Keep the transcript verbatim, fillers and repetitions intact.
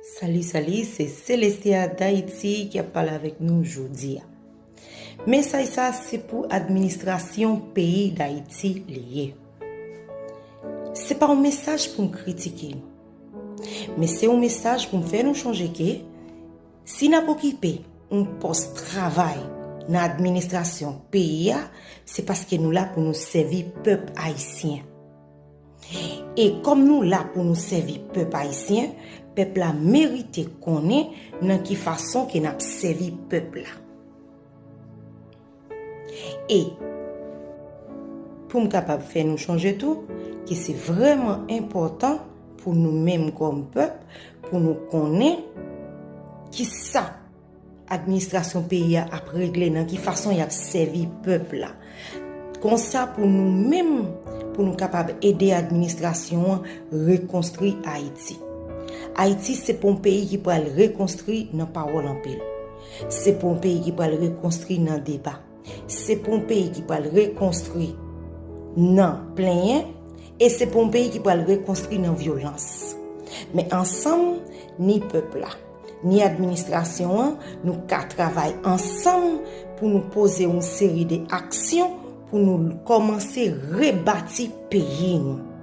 Salut, salut, se Celestia d'Haïti ki ap pale avèk nou jodi a. Mesaj sa se pou administrasyon peyi Dayiti li ye. Se pa yon mesaj pou m kritike nou, men se yon mesaj pou m fè nou chonje ke si n ap okipe yon pòs travay nan administrasyon peyi a, se paske nou la pou nou sèvi pèp ayisyen. E kòm nou la pou nou sèvi pèp ayisyen, pèp la merite konnen nan ki fason ke n ap sèvi pèp la. E pou m kapab fè nou chonje tou, ke se vrèman enpòtan pou nou menm kòm pèp, pou nou konnen ki sa administrasyon peyi a ap regle, nan ki fason y ap sèvi pèp la. Konsa pou nou menm, pou nou kapab ede administrasyon an rekonstwi Ayiti. Ayiti se pou yon peyi ki pral rekonstwi nan pawòl anpil. Se pou yon peyi ki pral rekonstwi nan deba. Se pou yon peyi ki pral rekonstwi nan plenyen. E se pou yon peyi ki pral rekonstwi nan vyolans. Men ansanm, ni pèp la, ni administrasyon an, nou ka travay ansanm pou nou poze yon seri de aksyon pou nou kòmanse rebati peyi nou.